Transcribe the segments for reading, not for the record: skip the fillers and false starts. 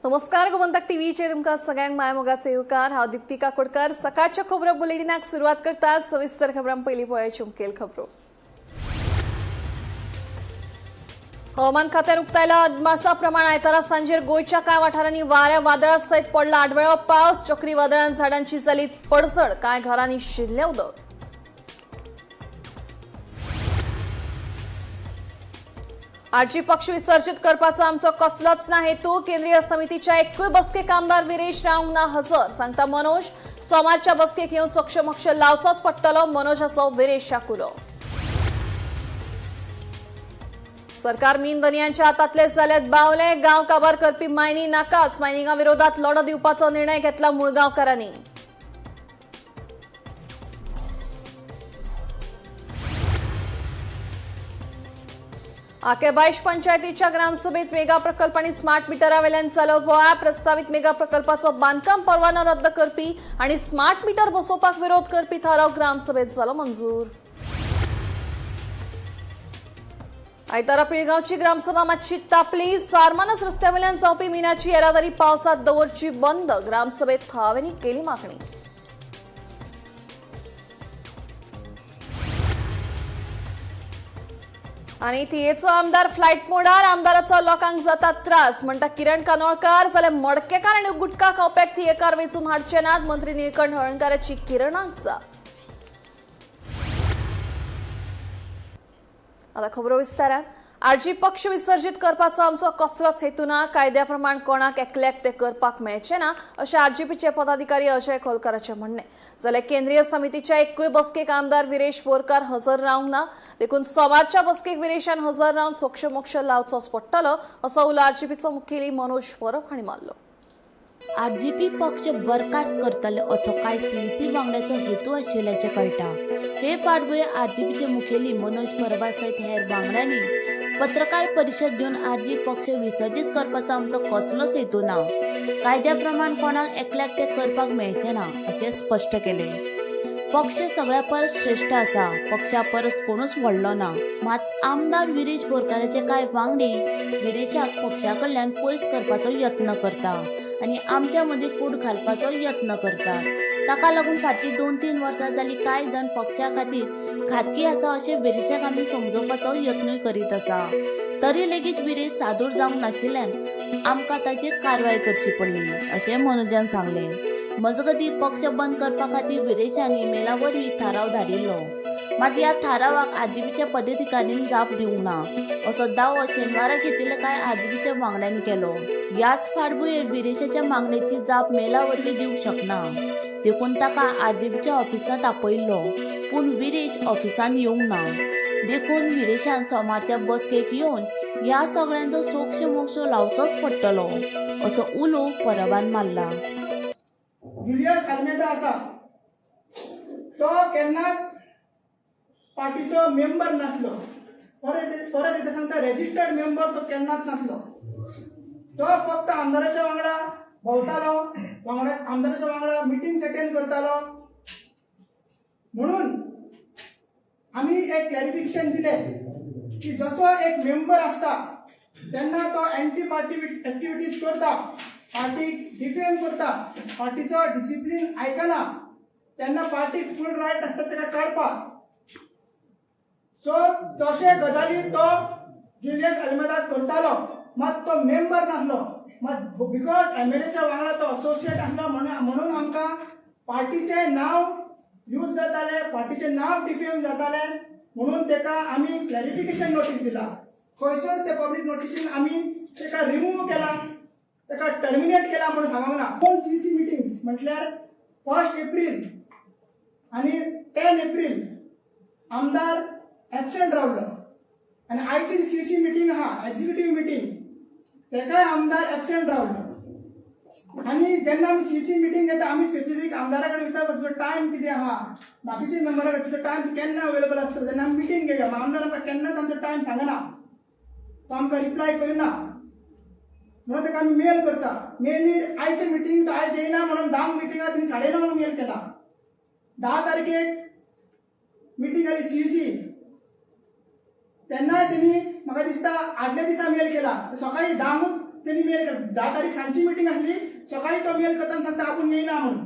नमस्कार, गोमंतक टीव्हीचेर तुमकां सगळ्यांक मायमोगाचो येवकार. हांव दीप्ती काकोडकर. सकाळच्या खबरो बुलेटिनाक सुरवात करता. सविस्तर खबरां पयलीं पळोवया मुखेल खबरो. हवामान खात्यान उक्तायला अदमासा प्रमाण आयतारा सांजेर गोंयच्या कांय वाठारांनी वाऱ्या वादळा सयत पडला आडवेळो पावस. चक्रीवादळान झाडांची जाली पडझड, कांय घरांनी शिरलें उदक. आरजी पक्ष विसर्जित करपाचो आमचो कसलोच ना हेतू. केंद्रीय समितीच्या एकूय बसकेक आमदार विरेश रावंक ना हजर, सांगता मनोज. सोमारच्या बसकेक येवन सोक्षमोक्ष लावचोच पडटलो, मनोजाचो विरेशाक उलो. सरकार मीन धनयांच्या हातांतले जाल्यात बावले. गांव काबार करपी मायनी नाकाच. मायनिंगा विरोधात लढो दिवपाचो निर्णय घेतला मुळगांवकारांनी. आकेबायश पंचायतीच्या ग्रामसभेत मेगा प्रकल्प आणि स्मार्ट मिटरावेल्यान जालो बोवाळ. प्रस्तावित मेगा प्रकल्पाचो बांदकाम परवानो रद्द करपी आणि स्मार्ट मीटर बसोवपाक विरोध करपी थाराव ग्रामसभेत जालो मंजूर. आयतारा पिळगावची ग्रामसभा मातशी तापली. सारमानस रस्त्यावेल्यान जावपी मिनाची येरादारी पावसात दवरची बंद. ग्रामसभेत थळाव्यांनी केली मागणी. आणि थियेचो आमदार फ्लायट मोडार. आमदाराचो लोकांक जाता त्रास म्हणटा किरण कानोळकार. जाल्यार मडकेकार आनी गुटखा खावप्याक थियेकार वेंचून हाडचे नात, मंत्री निळकंठ हळर्णकाराची किरणाक जाप. आता खबरो विस्तारान. आरजी पक्ष विसर्जित करपाचो आमचो कसलोच हेतू ना. कायद्या प्रमाण कोणाक एकल्याक ते करपाक मेळचे ना, अशें आरजीपीचे पदाधिकारी अजय खोलकाराचें म्हणणें. जाल्यार केंद्रीय समितीच्या एकूय बसकेक आमदार विरेश बोरकार हजर रावंक ना, देखून सोमारच्या बसकेक विरेशान हजर रावन सोक्षमोक्ष लावचोच पडटलो, असो उलो आरजीपीचो मुखेली मनोज परब हांणी मारलो. आरजीपी पक्ष बरखास्त करतले असो कांय सीईसी वांगड्याचो हेतू आशिल्ल्याचें कळटा. हे फाटभुंयेर आरजीपीचे मुखेली मनोज परबा सयत हेर वांगड्यांनी पत्रकार परिशद घेवन आरजी पक्ष विसर्जीत करपाचो आमचो कसलोच हेतू ना, कायद्या प्रमाण कोणाक एकल्याक तें करपाक मेळचें ना, अशें स्पश्ट केलें. पक्ष सगळ्या परस श्रेश्ठ आसा, पक्षा परस कोणूच व्हडलो ना. मात आमदार विरेश बोरकाराचे कांय वांगडी विरेशाक पक्षा कडल्यान पयस करपाचो यत्न करता आनी आमच्या मदीं फूट घालपाचो यत्न करतात. ताका लागून फाटलीं 2-3 वर्सां जालीं कांय जाण पक्षा खातीर घातकी आसा अशें विरेशाक आमी समजोवपाचो यत्नूय करीत आसा. तरी लेगीत विरेश सादूर जावंक नाशिल्ल्यान आमकां ताचेर कारवाय करची पडली, अशें मनोजान सांगलें. मजगतीं पक्ष बंद करपा खातीर विरेशान ईमेला वरवीं थाराव धाडिल्लो. मात ह्या थारावाक आरजीपीच्या पदाधिकाऱ्यांनी जाप दिवंक ना, असो दावो शेनवारा घेतिल्ल्या कांय आरजीपीच्या वांगड्यांनी केलो. ह्याच फाटभुंयेर विरेशाच्या मागणेची जाप मेला वरवीं दिवंक शकना, देखून ताका आरजीपीच्या ऑफिसांत आपयिल्लो, पूण विरेश ऑफिसांत येवंक ना. देखून विरेशान सोमारच्या बसकेक येवन ह्या सगळ्यांचो सोक्षमोक्ष लावचोच पडटलो, असो उलो परबान मारला. जुलियस आल्मेदा आसा तो केन्नाच पार्टीचो मेंबर नासलो. परत परत एकदां सांगता, रेजिस्टर्ड मेंबर तो केन्नाच नासलो. तो फक्त आमदाराच्या वांगडा भोंवतालो, वांगडा आमदाराच्या वांगडा मिटींग्स अटेंड करतालो. म्हणून आमी एक क्लॅरिफिकेशन दिलें की जसो एक मेंबर आसता तेन्ना तो एंटी पार्टी एक्टिविटीज करता, पार्टीक डिफेम करता, पार्टीचो डिसिप्लीन आयकना, तेन्ना पार्टीक फूल रायट आसता ताका काडपाक. सो जशे गजाली तो जुलियस आल्मेदा करतालो, मात तो मेंबर नासलो. मात because एमएलएच्या वांगडा तो असोसिएट आसलो म्हणून आमकां पार्टीचें नांव यूज जातालें, पार्टीचें नांव डिफेम जातालें, म्हणून ताका आमी क्लॅरिफिकेशन नोटीस दिला. खंयसर ते पब्लीक नोटीसीन आमी ताका रिमूव केला, ताका टर्मिनेट केला म्हणून सांगूंक ना. दोन सीसी मिटींग्स म्हटल्यार 1 एप्रील आनी 10 एप्रील आमदार एबसेंट रावलो आनी आयची सीसी मिटींग आहा, एक्झिक्युटीव मिटींग, तेकाय आमदार एबसेंट रावलो. आनी जेन्ना आमी सीसी मिटींग घेता, आमी स्पेसिफीक आमदारा कडेन विचारता तुजो टायम कितें आहा, बाकीचे मेंबरा कडेन तुजो टायम केन्ना अवेलेबल आसतलो, तेन्ना आमी मिटींग घेवया. आमदार आमकां केन्नाच आमचो टायम सांगना, तो आमकां रिप्लाय करिना, म्हणून ताका आमी मेल करता. मेलीर आयचे मिटींग तो आयज येयना म्हणून 10 मिटिंगा तिणी 9:30 मेल केला. 10 तारखेक मिटींग जाली सीसी, तेन्नाय तेणी म्हाका दिसता आदल्या दिसा मेल केला. सकाळी 10क तेणी मेल 10 तारीख सांजची मिटींग आसली, सकाळी तो मेल करता आनी सांगता आपूण येयना म्हणून.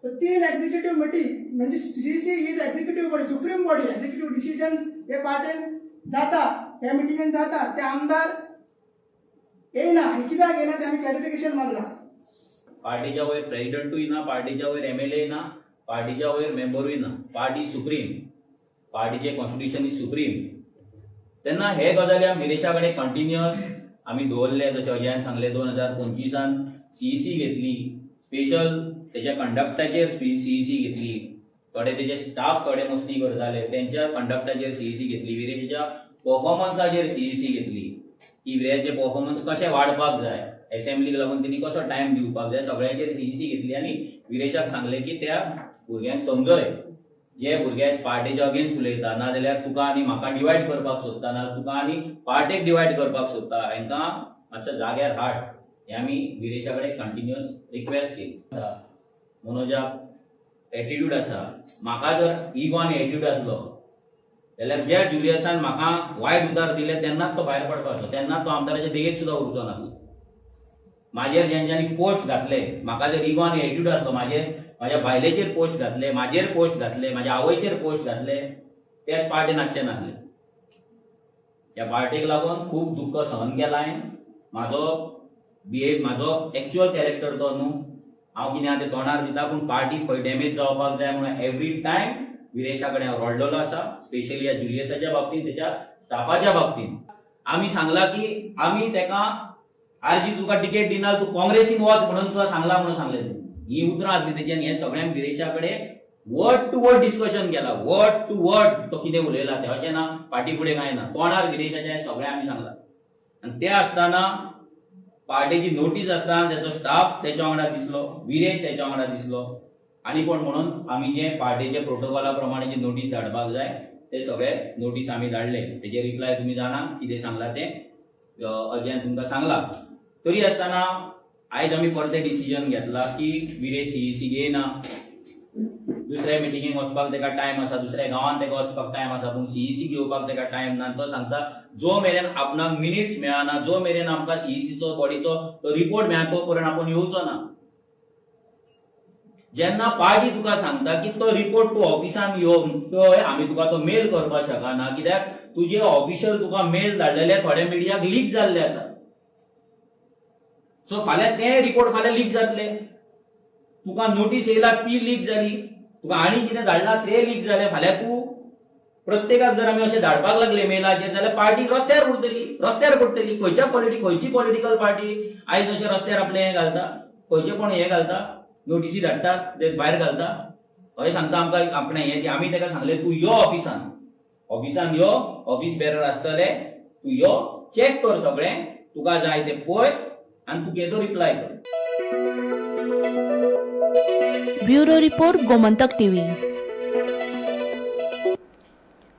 तर 3 एक्झिक्युटीव मिटींग म्हणजे CEC is executive body, supreme body, executive decision हे पार्टेन जाता, ह्या मिटिंगेन जाता. ते आमदार येयना आनी कित्याक येयना ते आमी क्लॅरिफिकेशन मागला. पार्टीच्या वयर प्रेजिडंटूय ना, पार्टीच्या वयर एमएलए ना, पार्टीच्या वयर मेंबरूय ना. पार्टी सुप्रीम, पार्टीचे कॉन्स्टिट्युशन is supreme. तेन्ना हे गजाली आमी विरेशा कडेन कंटिन्युअस आमी दवरले. जशें अजयान सांगलें, 2025 सीईसी घेतली, स्पेशल तेच्या कंडक्टाचेर सीईसी घेतली. थोडे तेजे स्टाफ थोडे मस्ती करताले तेंच्या कंडक्टाचेर सीईसी घेतली. विरेशाच्या परफॉर्मन्साचेर सीईसी घेतली की विरेशाचे परफॉर्मन्स कशें वाडपाक जाय, एसेंब्लीक लागून तेणी कसो टायम दिवपाक जाय, सगळ्यांचेर सीईसी घेतली. आनी विरेशाक सांगलें की त्या भुरग्यांक समजय, जे भुरगे पार्टेच्या अगेन्स्ट उलयता, ना जाल्यार तुका आनी म्हाका डिवायड करपाक सोदता, ना तुका आनी पार्टेक डिवायड करपाक सोदता, हांकां मातशें जाग्यार हाड. हें आमी विरेशा कडेन कंटिन्युअस रिक्वेस्ट केली. मनोजाक एटिट्यूड आसा, म्हाका जर इगो आनी एटिट्यूड आसलो जाल्यार ज्या जुलियसान म्हाका वायट उतार दिले तेन्नाच तो भायर पडपाचो, तेन्नाच तो आमदाराच्या देगेक सुद्दां उरचो ना. म्हाजेर जेंच्यांनी पोस्ट घातले, म्हाका जर इगो आनी एटिट्यूड आसलो, म्हाजेर म्हाज्या बायलेचेर पोस्ट घातले, म्हाजेर पोस्ट घातले, म्हाज्या आवयचेर पोस्ट घातले, तेच पार्टेन आसचे नासले. ह्या पार्टेक लागून खूब दुख्ख सहन केलां हांवें. म्हाजो बिहेव, म्हाजो एक्चुअल कॅरेक्टर तो न्हू, हांव कितें आहा तें तोंडार दिता, पूण पार्टी खंय डॅमेज जावपाक जाय म्हणून एवरी टायम विरेशा कडेन हांव रडलेलो आसा. स्पेशली ह्या जुलियसाच्या बाबतींत, तेच्या स्टाफाच्या बाबतींत. आमी सांगला की आमी तेका आरजी तुका टिकेट दिना, तूं काँग्रेसीन वच म्हणून सुद्दां सांगला म्हणून सांगलें. ही उतरां आसली तेजी. आनी हें सगळ्यांक विरेशा कडेन वर्ड टू वर्ड डिस्कशन केला, वर्ड टू वर्ड तो कितें उलयला तें, अशें ना फाटी फुडें कांय ना, तोंडार विरेशाचें हें सगळें आमी सांगलां. आनी तें आसतना पार्टेची नोटीस आसतना तेचो स्टाफ तेच्या वांगडा दिसलो, विरेश तेच्या वांगडा दिसलो, आनी कोण म्हणून आमी जे पार्टेचे प्रोटोकॉला प्रमाणे जे नोटीस धाडपाक जाय ते सगळे नोटीस आमी धाडले. तेजे रिप्लाय तुमी जाणा कितें सांगला तें अजयान तुमकां सांगला. तरी आसतना आयज आमी परतें डिसिजन घेतला की विरेश सीईसी घेयना. दुसऱ्या मिटिंगेक वचपाक तेका टायम आसा, दुसऱ्या गांवांत तेका वचपाक टायम आसा, पूण सीईसी घेवपाक तेका टायम ना. तो सांगता जो मेरेन आपणाक मिनिट्स मेळना, जो मेरेन आमकां सीईसीचो बॉडीचो तो रिपोर्ट मेळना तो पर्यंत आपूण येवचो ना. जेन्ना पार्टी तुका सांगता की तो रिपोर्ट तूं ऑफिसान यो पळय, आमी तुका तो मेल करपाक शकना, कित्याक तुजे ऑफिशियल तुका मेल धाडलेले थोड्या मिडियाक लीक जाल्ले आसा. सो फाल्यां ते रिपोर्ट फाल्यां लीक जातले. तुका नोटीस येयला ती लीक जाली, तुका आनी कितें धाडला ते लीक जाले. फाल्यां तूं प्रत्येकाक जर आमी अशें धाडपाक लागले मेलाचेर जाल्यार पार्टी रस्त्यार उरतली, रस्त्यार पडटली. खंयच्या पॉलिटी, खंयची पॉलिटिकल पार्टी आयज अशें रस्त्यार आपलें हें घालता, खंयचें कोण हें घालता, नोटीसी धाडटात ते भायर घालता. हय सांगता आमकां आपणें हें, आमी ताका सांगलें तूं यो ऑफिसान, ऑफिसान यो, ऑफिस बेरर आसतले, तूं यो चॅक कर सगळें, तुका जाय तें पळय आनी तुगे तो रिप्लाय कर. Bureau report, Gomantak TV.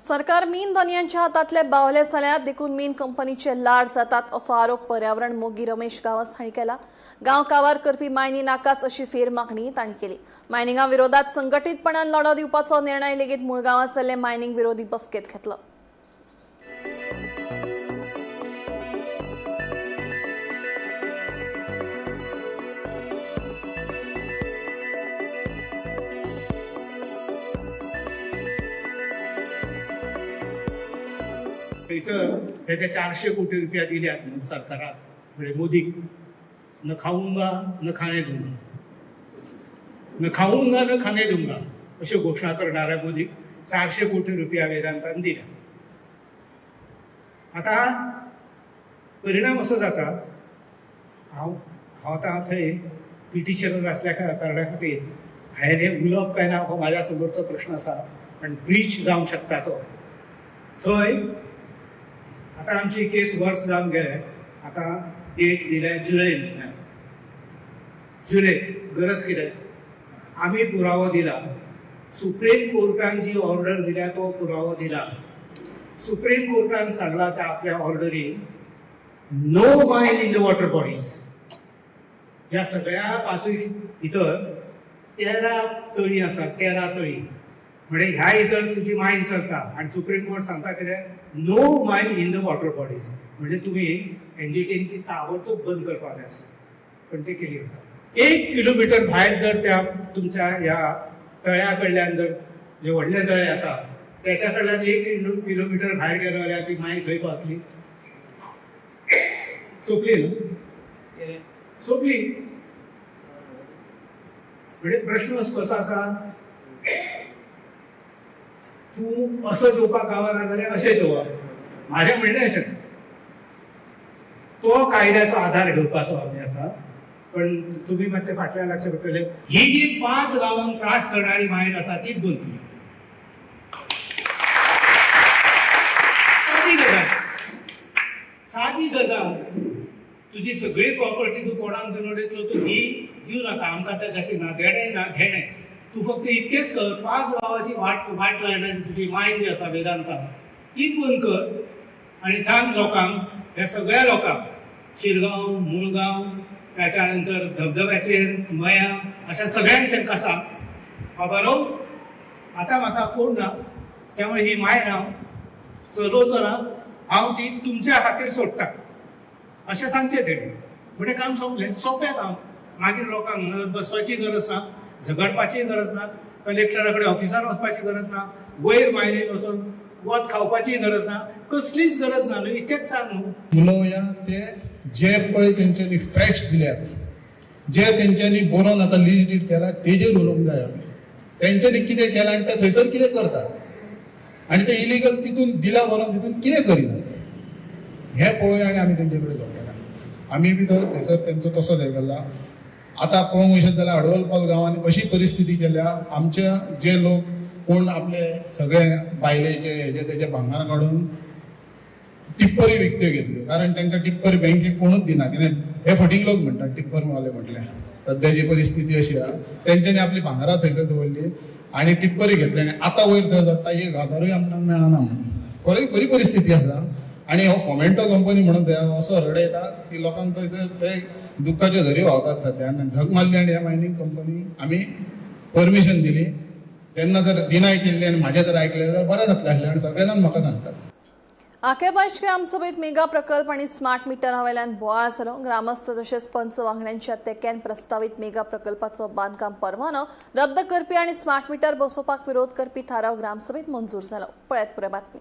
सरकार मीन धनयांच्या हातांतले बावले जाल्यात, देखून मीन कंपनीचे लाड जातात असो आरोप पर्यावरण मोगी रमेश गांवस हांणी केला. गांव कावार करपी मायनी नाकाच अशी फेर मागणी तांणी केली. मायनिंगा विरोधात संघटीतपणान लढो दिवपाचो निर्णय लेगीत मुळगांवांत जाल्ले मायनिंग विरोधी बसकेत घेतलो. थंयसर त्याचे 400 कोटी रुपया दिल्यात म्हणून सरकाराक, म्हणजे मोदीक. न खाऊंगा न खाणे दूंगा, न खाऊंगा न खाणे दूंगा अश्यो घोशणा करणाऱ्या मोदीक 400 कोटी रुपया वेदांतान दिल्या. आतां परिणाम असो जाता, हांव हांव आतां थंय पिटिशनर आसल्या कारणा खातीर हांवें हें उलोवप काय ना हो म्हाज्या समोरचो प्रश्न आसा, पण ब्रीच जावंक शकता तो. थंय आतां आमची केस वर्स जावन गेले, आतां डेट दिल्या जुलय म्हयन्याक. जुलय गरज कितें, आमी पुरावो दिला, सुप्रीम कोर्टान जी ऑर्डर दिल्या तो पुरावो दिला. सुप्रीम कोर्टान सांगला त्या आपल्या ऑर्डरीन no mine in the water bodies. ह्या सगळ्या पांचूय भितर 13 तळी आसा, 13 तळी म्हणजे ह्या भितर तुजी मायन चलता. आनी सुप्रीम कोर्ट सांगता कितें, no mine in the water bodies. म्हणजे तुमी एनजीटीन ती ताबडतोब बंद करपाक जाय आसली, पण ते केली आसा. 1 किलोमिटर भायर जर त्या तुमच्या ह्या तळ्या कडल्यान जर जे व्हडले तळे आसा त्याच्या कडल्यान 1 किलोमिटर भायर गेलो जाल्यार ती मायन खंय पावतली? सोंपली न्हू, सोंपली. म्हणजे प्रश्न कसो आसा, तूं असो जेवपाक गावना जाल्यार अशें जेवप, म्हाजें म्हणणें अशें. तो कायद्याचो आधार घेवपाचो आमी आतां. पण तुमी मातशें फाटल्यान लागचें पडटलें. ही जी 5 गांवांक त्रास करणारी मायन आसा तीच बंद केली. सादी गजाल, सादी गजाल. तुजी सगळी प्रॉपर्टी तूं कोणाक दिवन उडयतलो, तूं ही दिवं नाका आमकां, त्याच्याशी ना देणें ना घेणें. तूं फक्त इतकेंच कर, 5 गांवाची वाट वाट लायणारी तुजी मायन जी आसा वेदांता तीच बंद कर आनी सांग लोकांक, ह्या सगळ्या लोकांक, शिरगांव, मुळगांव, त्याच्या नंतर धबधब्याचेर मया, अशा सगळ्यांक तांकां सांग, बाबा रो आतां म्हाका कोण ना, त्यामुळे ही मायन हांव चलोवचो ना, हांव ती तुमच्या खातीर सोडटा, अशें सांगचें तेणी. म्हणजे काम सोंपलें, सोंपें काम. मागीर लोकांक बसपाची गरज ना, झगडपाची गरज ना, कलेक्टरा कडेन ऑफिसार वचपाची गरज ना, वयर मायनीन वचून वत खावपाची गरज ना, कसलीच गरज ना. न्हू, इतकेंच सांग न्हू. उलोवया ते जे पळय तेंच्यांनी फॅक्ट्स दिल्यात, जे तेंच्यांनी बरोवन आतां लीज did केला तेजेर उलोवंक जाय आमी. तेंच्यांनी कितें केलां आनी ते थंयसर कितें करतात आनी ते इलिगल तितून दिल्या बरोवन तितून कितें करिना हें पळोवया आनी आमी तेंचे कडेन झगडटा. आमी बी तो थंयसर तेंचो तसो हें केला. आतां पळोवंक वचत जाल्यार अडवलपाल गांवांनी अशी परिस्थिती केल्या, आमच्या जे लोक कोण आपले सगळे बायलेचे हेजे तेजे भांगर काडून टिप्परी विकत्यो घेतल्यो, कारण तांकां टिप्पर बँकेक कोणूच दिना. कितें हे फटींग लोक म्हणटात टिप्पर वाले म्हटल्यार. सद्याची परिस्थिती अशी आहा, तेंच्यांनी आपली भांगरां थंयसर दवरली आनी टिप्परी घेतली आनी आतां वयर थंय चडटा 1000 आमकां मेळना म्हणून. बरी बरी परिस्थिती आसा. आनी हो फोमेंटो कंपनी म्हणून ते असो रडयता की लोकांक थंय ते दुख्खाच्यो झरी व्हांवतात सद्या. आनी झक मारली आनी ह्या मायनींग कंपनी आमी परमिशन दिली तेन्ना जर डिनाय केल्ली आनी म्हाजें जर आयकलें जाल्यार बरें जातलें आसलें. आनी सगळे जाण म्हाका सांगतात. आकेबायश ग्रामसभेत मेगा प्रकल्प आणि स्मार्ट मीटरा वयल्यान बोवाळ जालो. ग्रामस्थ तशेंच पंच वांगड्यांच्या तेक्यान प्रस्तावीत मेगा प्रकल्पाचो बांदकाम परवानो रद्द करपी आणि स्मार्ट मीटर बसोवपाक विरोध करपी थाराव ग्रामसभेत मंजूर जालो. पळयात पुराय बातमी.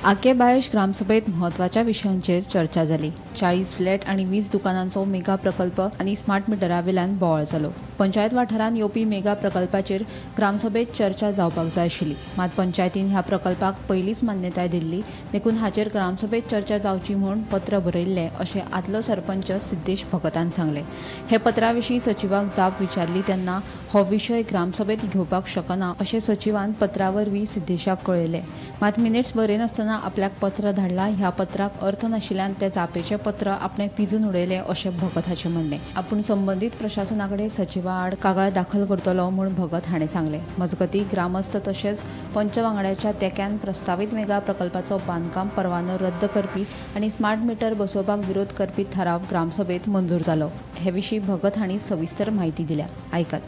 आकेबायश ग्रामसभेत म्हत्वाच्या विशयांचेर चर्चा जाली. 40 फ्लॅट आनी 20 दुकानांचो मेगा प्रकल्प आनी स्मार्ट मिटरा वेल्यान बोवाळ जालो. पंचायत वाठारांत येवपी मेगा प्रकल्पाचेर ग्रामसभेत चर्चा जावपाक जाय आशिल्ली, मात पंचायतीन ह्या प्रकल्पाक पयलींच मान्यताय दिल्ली, देखून हाचेर ग्रामसभेत चर्चा जावची म्हूण पत्र बरयल्लें अशें आदलो सरपंच सिद्धेश भगतान सांगलें. हे पत्रा विशीं सचिवाक जाप विचारली तेन्ना हो विशय ग्रामसभेत घेवपाक शकना अशें सचिवान पत्रा वरवीं सिद्धेशाक कळयलें. मात मिनिट्स बरयनासतना आपल्याक पत्र धाडला, ह्या पत्राक अर्थ नाशिल्ल्यान ते जापेचें पत्र आपणें पिजून उडयलें अशें भगत हाचें म्हणणें. आपूण संबंदीत प्रशासना कडेन सचिवा आड कागाळ दाखल करतलो म्हूण भगत हाणें सांगलें. मजगतीं ग्रामस्थ तशेंच पंच वांगड्याच्या तेक्यान प्रस्तावीत मेगा प्रकल्पाचो बांदकाम परवानो रद्द करपी आनी स्मार्ट मिटर बसोवपाक विरोध करपी थाराव ग्रामसभेत मंजूर जालो. हे विशीं भगत हांणी सविस्तर म्हायती दिल्या, आयकात.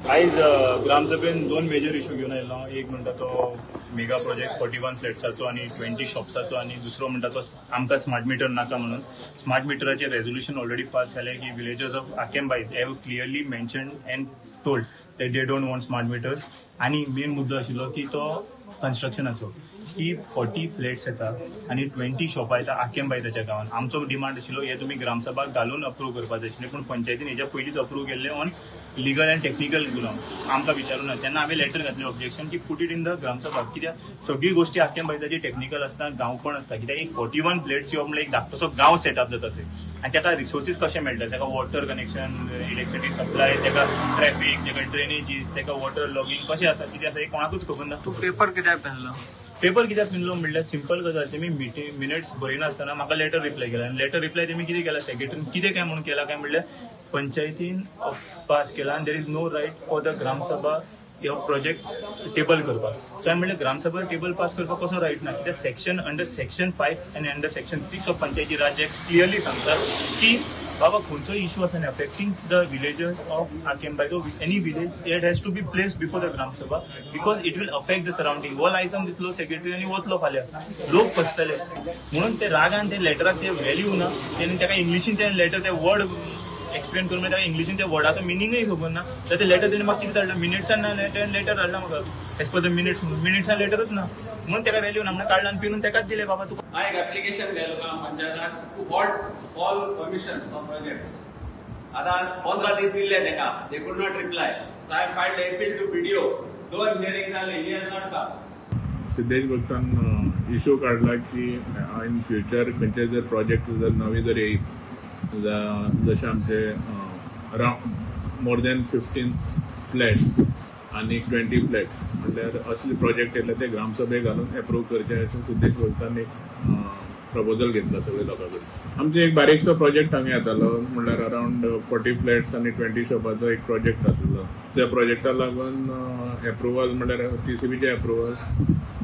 आयज ग्रामसभेन 2 मेजर इशू घेवन आयलो. एक म्हणटा तो मेगा प्रोजेक्ट 41 फ्लॅट्साचो आनी 20 शॉप्साचो, आनी दुसरो म्हणटा तो आमकां स्मार्ट मिटर नाका म्हणून. स्मार्ट मिटराचें रेजोल्युशन ऑलरेडी पास जालें की villagers of Aquem Bais have clearly mentioned and told that they don't want smart meters. आनी मेन मुद्दो आशिल्लो की तो कन्स्ट्रक्शनाचो, की 40 फ्लॅट्स येता आनी 20 शॉपां येता आकेम बायजाच्या गांवान. आमचो डिमांड आशिल्लो हे तुमी ग्रामसभा घालून अप्रूव करपाक जाय आशिल्लें, पूण पंचायतीन हेच्या पयलींच अप्रूव केल्लें on legal and technical ground, आमकां विचारूं ना. तेन्ना हांवें लेटर घातलें ऑब्जेक्शन की put it in the gram sabha, कित्याक सगळी गोश्टी आकेम बायजाची टॅक्निकल आसता, गांवपण आसता. कित्याक एक 41 फ्लॅट्स येवप म्हणल्यार एक धाकटोसो गांव सेटअप जाता थंय, आनी ताका रिसोर्सीस कशे मेळटा, ताका वॉटर कनेक्शन, इलेक्ट्रिसिटी सप्लाय, ताका ट्रॅफिक, ताका ड्रेनेजीस, ताका वॉटर लॉगिंग कशें आसा कितें आसा हें कोणाकूच खबर ना. तूं पेपर कित्याक पिनलो? पेपर कित्याक पिनलो म्हणल्यार सिंपल गजाल, तेमी मिटींग मिनिट्स बरयनासतना म्हाका लेटर रिप्लाय केला आनी लेटर रिप्लाय तेमी कितें केला, सेक्रेटरीन कितें काय म्हणून केला काय म्हणल्यार पंचायतीन पास केला आनी there is no right for the gram sabha हो प्रोजेक्ट टेबल करपाक. सो हांवें म्हणलें ग्रामसभा टेबल पास करपाक कसो रायट ना, कित्याक section under section 5 आनी under section 6 of Panchayati Raj act clearly सांगता की बाबा खंयचो इशू आसा न्ही affecting the villagers of Aquem Baga, any village, it has to be placed before the gram sabha because it will affect the surrounding. हो license दितलो secretary आनी वतलो, फाल्यां लोक फसतले म्हणून ते रागान ते लेटराक ते व्हॅल्यू ना. तेणी ताका इंग्लिशीन ते लेटर ते वर्ड एक्सप्लेन करून ताका इंग्लिशीन त्या वर्डाचो मिनिंगय खबर ना. तर ते लेटर तेणी म्हाका कितें धाडला मिनिट्सान ना, तेणें लेटर धाडला म्हाका एज पर the minutes, मिनिट्सान लेटरूच ना म्हणून ताका व्हॅल्यू ना म्हणून काडला आनी पिरून ताकाच दिलें बाबा तुका. हा एक ऍप्लिकेशन घायलो का पंचायताक to halt all permission for projects. आता 15 दीस दिल्ले तेका, they could not reply, so I filed appeal to BDO. दोन हियरिंग जाले, he has not come. Siddhesh भक्तान इशू काडला की इन फ्युचर खंयचे जर प्रोजेक्ट जर नवे जर येयत, जशे आमचे अरावंड मोर दॅन 15 फ्लॅट आनी 20 फ्लॅट, म्हणल्यार असले प्रोजेक्ट येयले ते ग्रामसभेक घालून एप्रूव करचे अशें सिद्धेश भक्तान एक प्रपोजल घेतला सगळे लोकां कडेन. आमचे एक बारीकसो प्रोजेक्ट हांगा येतालो, म्हणल्यार अरावंड 40 फ्लॅट्स आनी 20 शॉपाचो एक प्रोजेक्ट आसलो. त्या प्रोजेक्टा लागून एप्रुवल म्हणल्यार टीसीबीचे approval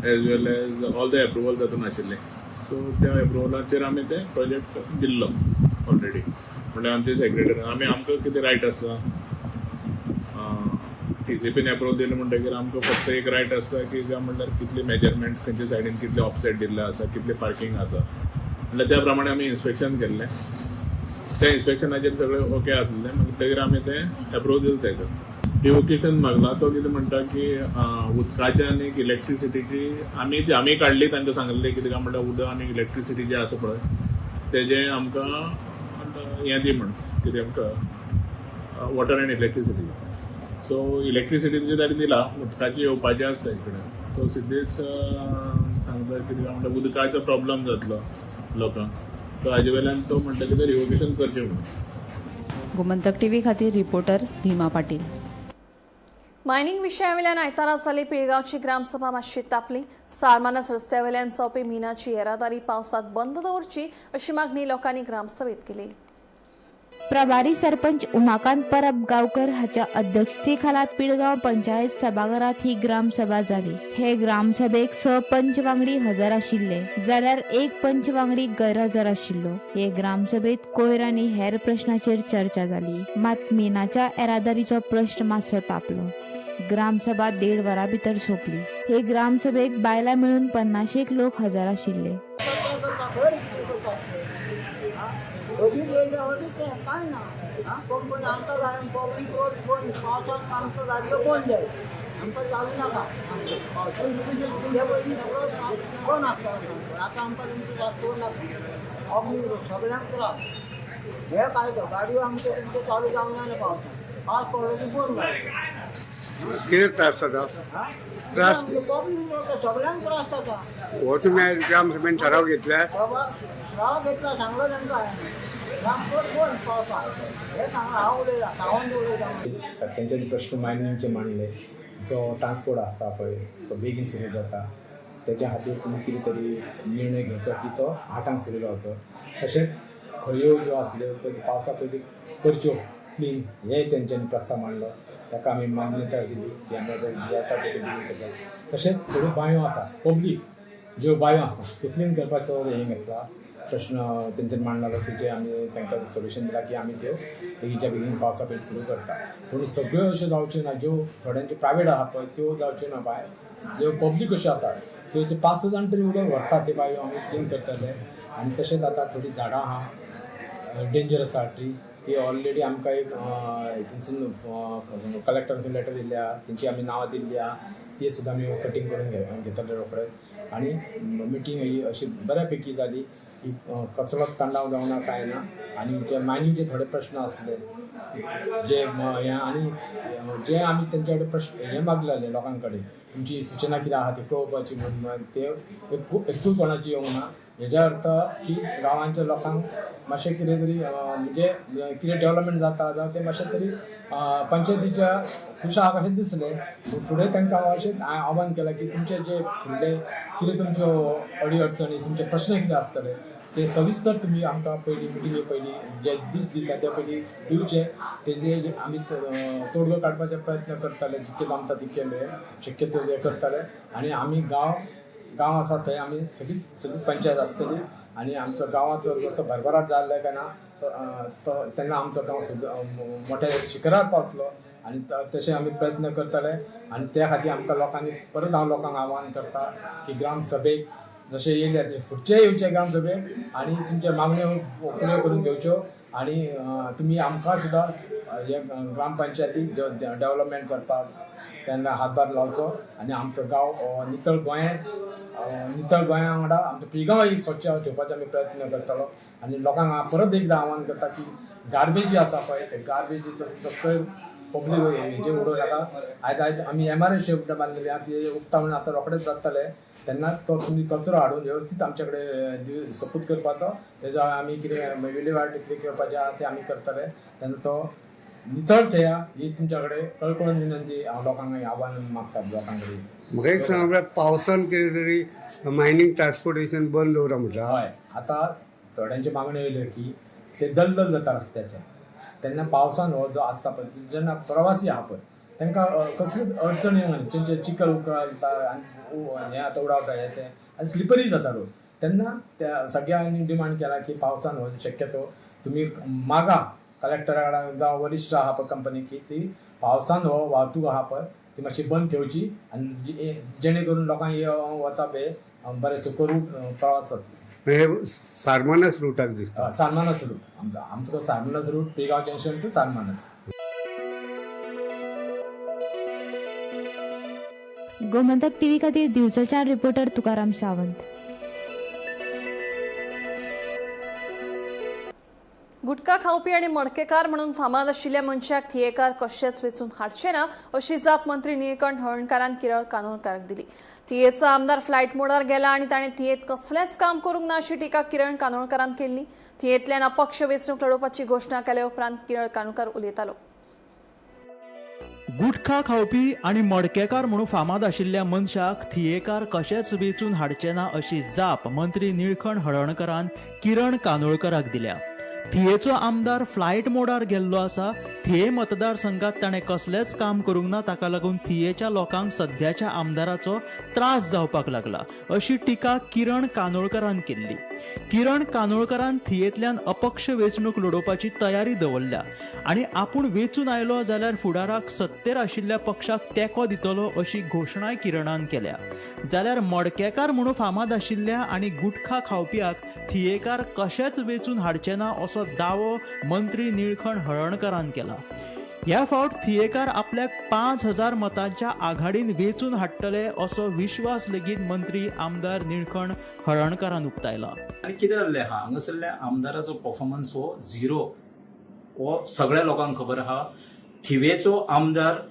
as well as all the approval तातूंत आशिल्ले. सो त्या एप्रुवलाचेर आमी ते प्रोजेक्ट दिल्लो ऑलरेडी. म्हणल्यार आमचे सेक्रेटरी आमी आमकां कितें रायट आसा, टीसीपीन एप्रुवल दिलें म्हणटकीर आमकां फक्त एक रायट आसता की काय म्हणल्यार कितले मेजरमेंट, खंयच्या सायडीन कितले ऑफसेट दिल्ले आसा, कितले पार्कींग आसा. म्हणल्यार त्या प्रमाणे आमी इन्स्पेक्शन केल्लें. त्या इन्स्पेक्शनाचेर सगळें ओके आसलें, मागीर आमी तें एप्रूव दिलें. तेका रिवोकेशन मागला. तो कितें म्हणटा की उदकाचे आनी इलेक्ट्रिसिटीची आमी ती आमी काडली. तांकां सांगलें कितें काय म्हणल्यार उदक आनी इलेक्ट्रिसिटी जे आसा पळय तेजें आमकां हें दी म्हण, कितें आमकां वॉटर एंड इलेक्ट्रिसिटी. सो इलेक्ट्रिसिटीचे ताणें दिला, उदकाची येवपाचें आसता इकडे. तो सिद्धेश सांगता कितें काय म्हणल्यार उदकाचो प्रॉब्लम जातलो लोकांक, तो हाजे वयल्यान तो म्हणटा कितें रिवोकेशन करचें म्हणून. गोमंतक टीव्ही खातीर रिपोर्टर भीमा पाटील. मायनिंग विशयावेल्यान आयतारा जाली पिळगांवची ग्रामसभा मातशी तापली. सारमानस रस्त्यावेल्यान जावपी मिनाची येरादारी पावसात बंद दवरची अशी मागणी लोकांनी ग्रामसभेत केली. प्रभारी सरपंच उमाकांत परब गावकर हाच्या अध्यक्षतेखाला पिळगांव पंचायत सभाघरात ही ग्रामसभा जाली. हे ग्रामसभेक 6 पंच वांगडी हजर आशिल्ले जाल्यार 1 पंच वांगडी गैरहजर आशिल्लो. हे ग्रामसभेत कोयर आनी हेर प्रश्नाचेर चर्चा जाली, मात मिनाच्या येरादारीचो प्रश्न मातसो तापलो. ग्रामसभा 1.5 वरां भितर सोंपली. हे ग्रामसभेक बायलां मेळून 50 लोक हजर आशिल्ले. कितें त्रास जाता? त्रास सगळ्यांक त्रास जाता. हो तुमी आयज ग्रामसभेन ठराव घेतला? ठराव घेतला, सांगलो तांकां कोण पावसा हे सांगला, हांव उलयला सावंत उलयता. सत्यांचे प्रश्न मायनिंगचे मांडले. जो ट्रान्सपोर्ट आसा पळय तो बेगीन सुरू जाता, तेज्या खातीर तुमी कितें तरी निर्णय घेवचो की तो 8ांक सुरू जावचो. तशेंच खळयो ज्यो आसल्यो पळय पावसा पयलीं करच्यो क्लीन, हें तेंच्यांनी प्रस्ताव मांडलो. ताका आमी मान्यताय दिली की आमी आतां जाता तेजे बेगीन करता. तशेंच थोड्यो बांयो आसा, पब्लीक ज्यो बांयो आसा त्यो क्लीन करपाचो हें घेतला प्रश्न तेंच्यानी मांडलो. तेजे आमी तांकां सोल्युशन दिलां की आमी त्यो बेगीनच्या बेगीन पावसा पयलीं सुरू करता. पूण सगळ्यो अश्यो जावच्यो ना, ज्यो थोड्यांच्यो प्रायवेट आसा पळय त्यो जावच्यो ना. बाय ज्यो पब्लीक अश्यो आसा त्यो 5-6 जाण तरी उदक व्हरता ते बायो आमी क्लीन करतले. आनी तशेंच आतां थोडीं झाडां आहा डेंजर आसा ट्री, ती ऑलरेडी आमकां एक थंयसून कलेक्टरान लेटर दिल्ली आहा, तेंची आमी नांवां दिल्ली आहा, ती सुद्दां आमी कटींग करून घेतले रोखडे. आनी मिटींग ही अशी बऱ्या पैकी जाली की कसलोच तणाव जावना कांय ना. आनी जे मायनिंगचे थोडे प्रश्न आसले जे हे आनी जे आमी तेंच्या कडेन प्रश्न हे मागलेले लोकां कडेन तुमची सुचना कितें आहा ती कळोवपाची म्हूण, ते एकूय कोणाची येवंक ना. हेज्या अर्थ की गांवांच्या लोकांक मातशें कितें तरी म्हणजे कितें डेवलपमेंट जाता जावं तें मातशें तरी पंचायतीच्या खूश आहा कशें दिसलें. फुडें तांकां अशें हांवें आव्हान केलां की तुमचे जे फुडले कितें तुमच्यो अडी अडचणी तुमचे प्रश्न कितें आसतले ते सविस्तर तुमी आमकां पयलीं मिटिंगे पयलीं जे दीस दिता त्या पयलीं दिवचे. तेजे आमी तोडगो काडपाचे प्रयत्न करताले, जितके जमता तितके मेरेन शक्यतो ते करताले. आनी आमी गांव गांव आसा थंय आमी सगळीच सगळीच पंचायत आसतली आनी आमचो गांवाचो जसो भरभराट जाल्लो काय ना तेन्ना आमचो गांव सुद्दां मोठ्या शिखरार पावतलो आनी तशें आमी प्रयत्न करतले. आनी त्या खातीर आमकां लोकांनी परत हांव लोकांक आव्हान करता की ग्रामसभेक जशें येयले तशें फुडचे येवचे ग्रामसभेक आनी तुमच्यो मागण्यो पुऱ्यो करून घेवच्यो आनी तुमी आमकां सुद्दां हे ग्रामपंचायतीक डेवलपमेंट करपाक तेन्ना हातभार लावचो आनी आमचो गांव नितळ गोंयांत नितळ गोंया वांगडा आमचो पिळगांव एक स्वच्छ ठेवपाचो आमी प्रयत्न करतलो. आनी लोकांक हांव परत एकदां आव्हान करता की गार्बेज जी आसा पळय ते गार्बेजीचो तुमचो पब्लीक हेजेर उडोवं नाका. आयज आयज आमी MRF शेड बांदलेली आहा ती उक्तावण आतां रोखडेच जातले तेन्ना तो तुमी कचरो हाडून वेवस्थीत आमचे कडेन सपूत करपाचो, तेजो आमी कितें विलेवाट कितें करपाचें आहा तें आमी करतले. तेन्ना तो नितळ थेया ही तुमच्या कडेन कळकळून विनंती हांव लोकांक आव्हान मागता लोकां कडेन. म्हाका एक सांग, पावसान कितें तरी मायनींग ट्रान्सपोर्टेशन बंद दवरा म्हटल्यार? हय, आतां थोड्यांच्यो मागण्यो येयल्यो की ते दलदल जाता रस्त्याचे, तेन्ना पावसान हो जो आसता पळय जेन्ना प्रवासी आहा पळय तांकां कसलीच अडचण येवंक न्ही, तेंचे चिखल उकळटा आनी हें आतां उडावता हें तें आनी स्लिपरी जाता रोड. तेन्ना त्या सगळ्यांनी डिमांड केला की पावसान हो शक्यतो तुमी मागा कलेक्टरा कडेन जावं वरिश्ठ आहा पळय कंपनी की ती पावसान हो वाहतूक आहा पळय ती मातशी बंद ठेवची आनी जेणे करून लोकांक वचप हे बरें सुखरूप प्रवास जातलो. हे सारमानस रुटाक दिसता? सारमानस रूट आमचो Sarmanas route, Pilgaon junction to Sarmanas. Gomantak TV खातीर दिवचलच्यान रिपोर्टर तुकाराम सावंत. गुटखा खावपी आनी मडकेकार म्हणून फामाद आशिल्ल्या मनशाक थियेकार कशेंच वेंचून हाडचे ना अशी जाप मंत्री निळकंठ हळर्णकारान किरण कानोळकाराक दिली. थियेचो आमदार फ्लायट मोडार गेला आनी ताणें थियेत कसलेंच काम करूंक ना अशी टिका किरण कानोळकारान केल्ली. थियेंतल्यान अपक्ष वेंचणूक लढोवपाची घोशणा केल्या उपरांत किरण कानोळकार उलयतालो. गुटखा खावपी आनी मडकेकार म्हणून फामाद आशिल्ल्या मनशाक थियेकार कशेंच वेंचून हाडचे ना अशी जाप मंत्री निळकंठ हळर्णकारान किरण कानोळकाराक दिल्या. थियेचो आमदार फ्लायट मोडार गेल्लो आसा. थिये मतदारसंघात ताणें कसलेंच काम करूंक ना, ताका लागून थियेच्या लोकांक सद्याच्या आमदाराचो त्रास जावपाक लागला अशी टिका किरण कानोळकारान केल्ली. किरण कानोळकारान थियेंतल्यान अपक्ष वेंचणूक लडोवपाची तयारी दवरल्या आनी आपूण वेंचून आयलो जाल्यार फुडाराक सत्तेर आशिल्ल्या पक्षाक तेंको दितलो अशी घोशणाय किरणान केल्या. जाल्यार मडकेकार म्हणून फामाद आशिल्ल्या आनी गुटखा खावप्याक थियेकार कशेंच वेंचून हाडचे ना असो दावो मंत्री निळकंठ हळर्णकारान केला. ह्या फावट थियेकार आपल्याक 5000 मतांच्या आघाडीन वेंचून हाडटले असो विश्वास लेगीत मंत्री आमदार निळकंठ हळर्णकारान उक्तायला. आनी कितें जाल्लें आहा, हांगासरल्या आमदाराचो परफॉर्मन्स हो झिरो, हो सगळ्या लोकांक खबर आहा. थिवेचो आमदार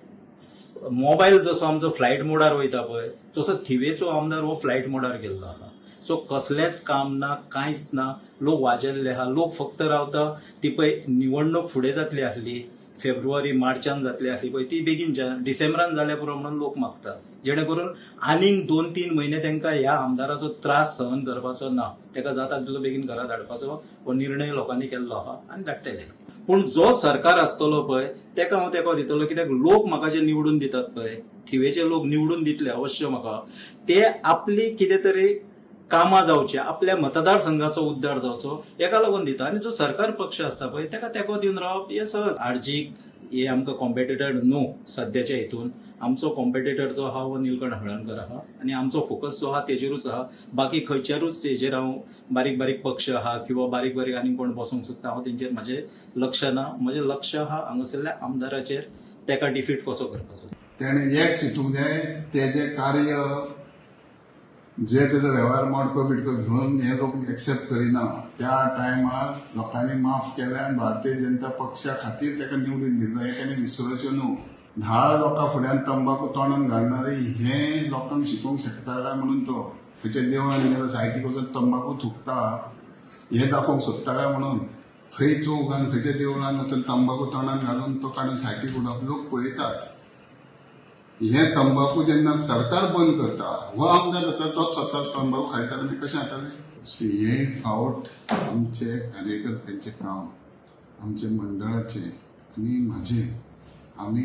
मोबायल जसो आमचो फ्लायट मोडार वयता पळय तसो थिवेचो आमदार हो फ्लायट मोडार गेल्लो आहा. सो कसलेंच काम ना, कांयच ना, लोक वाजेल्ले आहा. लोक फक्त रावता ती पळय निवडणूक फुडें जातली आसली, फेब्रुवारी मार्चान जातली आसली पळय ती बेगीन डिसेंबरान जाल्या पुरो म्हणून लोक मागता, जेणे करून आनीक 2-3 म्हयने तांकां ह्या आमदाराचो त्रास सहन करपाचो ना, ताका जाता तितलो बेगीन घरा धाडपाचो हो निर्णय लोकांनी केल्लो आहा आनी धाडटले. पूण जो सरकार आसतलो पळय ताका हांव तेंको दितलो, कित्याक लोक म्हाका जे निवडून दितात पळय, थिवेचे लोक निवडून दितले अवश्य म्हाका, ते आपली कितें तरी कामां जावची, आपल्या मतदारसंघाचो उद्धार जावचो हेका लागून दिता. आनी जो सरकार पक्ष आसता पळय ताका तेंको दिवन रावप हें सहज. आरजीक हे आमकां कॉम्पिटिटर न्हू सद्याच्या हितून, आमचो कॉम्पिटिटर जो आहा हो निळकंठ हळर्णकर आहा आनी आमचो फोकस जो आहा तेजेरूच आहा. बाकी खंयच्यारूच हेजेर हांव बारीक बारीक पक्ष आहा किंवा बारीक बारीक आनी कोण बसूंक सोदता हांव तेंचेर म्हाजें लक्ष ना. म्हजें लक्ष आहा हांगासरल्या आमदाराचेर, ताका डिफीट कसो करपाचो. तेणें एक चिंतूंक जाय, तेजें कार्य जे तेजो वेव्हार मडको बिडको घेवन हे लोक एक्सेप्ट करिना त्या टायमार लोकांनी माफ केलें आनी भारतीय जनता पक्षा खातीर ताका निवडून दिल्लो हें ताणें विसरचें न्हू. 10 लोकां फुड्यान तंबाकू तोंडान घालणारे हें लोकांक शिकोवंक शकता काय म्हणून तो खंयच्या देवळान गेलो सायटीक वचून तंबाकू थुकता हें दाखोवंक सोदता काय म्हणून, खंय चौगान खंयच्या देवळान वचून तंबाकू तोंडान घालून तो काडून सायटीक उडोवप लोक पळयतात. हे तंबाकू जेन्ना सरकार बंद करता हो आमदार जाता तोच स्वता तंबाकू खायता आनी कशें जातलें. हे फावट आमचे कार्यकर्त्यांचें काम, आमचे मंडळाचें आनी म्हाजें, आमी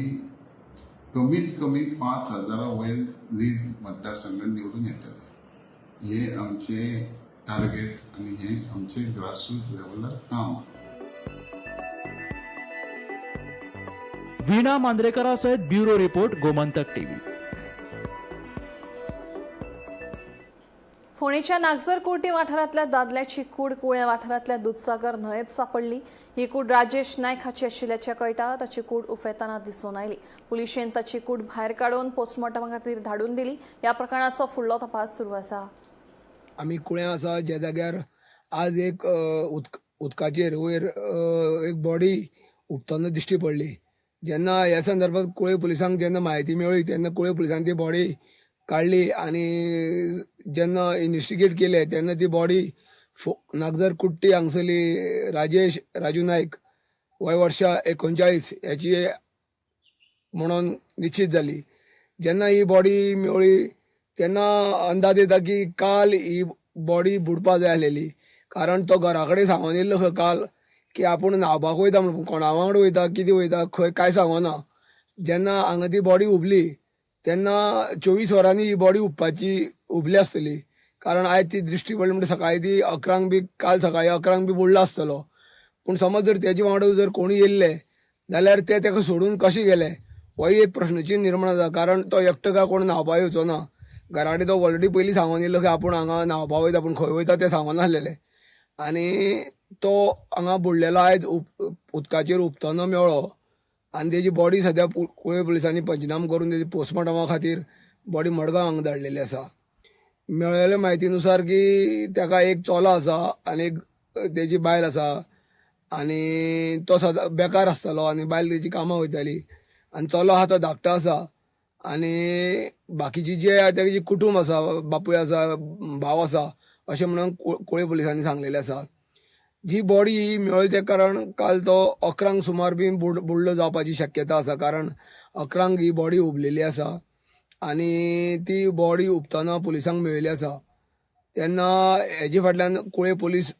कमीत कमी 5000 वयर लीड मतदारसंघात निवडून येतले हे आमचें टार्गेट आनी हें आमचें ग्रासरूट लेवलार काम. वीणा मांद्रेकरा सयत ब्युरो रिपोर्ट, गोमंतक टीव्ही. फोंडेच्या नागझर कुर्टी वाठारांतल्या दादल्याची कूड कुळ्या वाठारांतल्या दुदसागर न्हंयेत सापडली. ही कूड राजेश नायक हाची आशिल्ल्याचें कळटा. ताची कूड उफेतना दिसून आयली. पुलिशेन ताची कूड भायर काडून पोस्टमॉर्टमा खातीर धाडून दिली. ह्या प्रकरणाचो फुडलो तपास सुरू आसा. आमी कुळ्यां आसा, ज्या जाग्यार आज एक उदकाचेर वयर एक बॉडी उबतना दिश्टी पडली. जेन्ना ह्या संदर्भात कुळे पुलिसांक जेन्ना म्हायती मेळ्ळी तेन्ना कुळे पुलिसांनी ती बॉडी काडली आनी जेन्ना इन्वेस्टिगेट केले तेन्ना ती बॉडी नागझर कुट्टी हांगसरली राजेश राजू नायक, वय वर्षा 39 ह्याची म्हणून निश्चित जाली. जेन्ना ही बॉडी मेळ्ळी तेन्ना अंदाज येता की काल ही बॉडी बुडपा जाय आसलेली, कारण तो घरा कडेन सांगून येयल्लो खंय काल की आपूण न्हांवपाक वयता म्हणून, कोणा वांगडा वयता, कितें वयता, खंय कांय सांगना. जेन्ना हांगा ती बॉडी उबली तेन्ना 24 वरांनी ही बॉडी उबपाची उबली आसतली, कारण आयज ती दृश्टी पडली म्हणटा सकाळी ती 11 बी, काल सकाळी 11 बी बुडला आसतलो. पूण समज जर तेजे वांगडा जर कोणी येयल्ले जाल्यार ते ताका सोडून कशे गेले होय एक प्रश्नचिन्न निर्माण जाता, कारण तो एकटो काय कोण न्हांवपाक येवचो ना. घरा कडेन तो ऑलरेडी पयलीं सांगून येयल्लो की आपूण हांगा न्हांवपाक वयता, पूण खंय वयता तें सांगनासलेलें आनी तो हांगा बुडलेलो आयज उदकाचेर उबतना मेळ्ळो आनी तेजी बॉडी सद्या कुळे पुलिसांनी पंचनाम करून तेजी पोस्टमॉर्टमा खातीर बॉडी मडगांव हांगा धाडलेली आसा. मेळ्ळेल्या म्हायतीनुसार की ताका एक चलो आसा आनी एक तेजी बायल आसा आनी तो सदां बेकार आसतालो आनी बायल तेजी कामां वयताली आनी चलो आहा तो धाकटो आसा आनी बाकीची जे तेजी कुटूंब आसा, बापूय आसा, भाव आसा अशें म्हणून कुळे पुलिसांनी सांगलेलें आसा. जी बॉडी मेळ्ळी तें कारण काल तो 11 सुमार बी बुडलो जावपाची शक्यता आसा, कारण 11 ही बॉडी उबलेली आसा आनी ती बॉडी उबतना पुलिसांक मेळिल्ली आसा. तेन्ना हेजे फाटल्यान कुळे पुलीस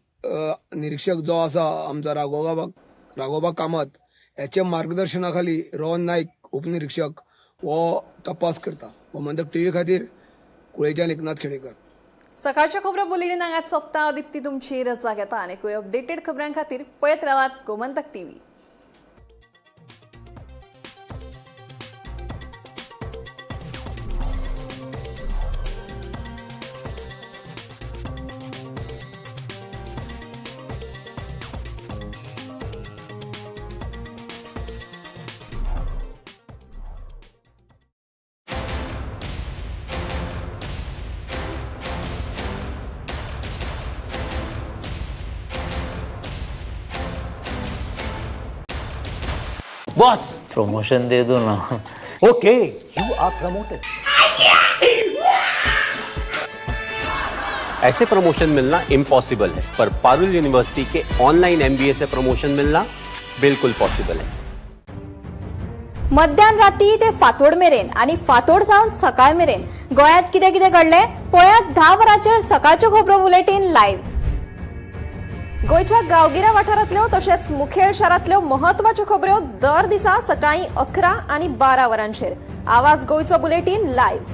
निरीक्षक जो आसा आमचो राघोबा कामत हेच्या मार्गदर्शना खाली रोहन नायक उपनिरीक्षक हो तपास करता. गोमंतक टीव्ही खातीर कुळेच्यान एकनाथ खेडेकर. सकाळच्या खबरो बुलेटीन हांगाच सोंपता. दीप्ती तुमची रजा घेता आनी अपडेटेड खबरां खातीर पळयत रावात गोमंतक टीव्ही. बॉस, प्रमोशन दे दो ना. Okay, you are promoted. ऐसे प्रमोशन मिलना इम्पॉसिबल है, पर पारुल यूनिवर्सिटी के ऑनलाइन एमबीए से प्रमोशन मिलना बिल्कुल पॉसिबल है. मध्यान राती ते फातोड मेरेन आनी फातोड जावन सकाळ मेरेन गोंयांत कितें कितें घडलें पळयात 10 वरांचेर सकाळच्यो खबरो बुलेटीन लायव्ह. गोंयच्या गांवगिऱ्या वाठारांतल्यो तशेंच मुखेल शारांतल्यो म्हत्वाच्यो खबऱ्यो दर दिसा सकाळीं 11 आनी 12 वरांचेर आवाज गोंयचो बुलेटीन लायव्ह.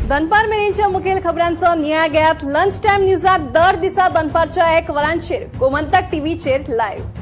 दनपार मेरेनच्या मुखेल खबरांचो नियाळ घेयात लंच टायम न्यूजात दर दिसा दनपारच्या 1 वरांचेर गोमंतक टीव्हीचेर लायव्ह.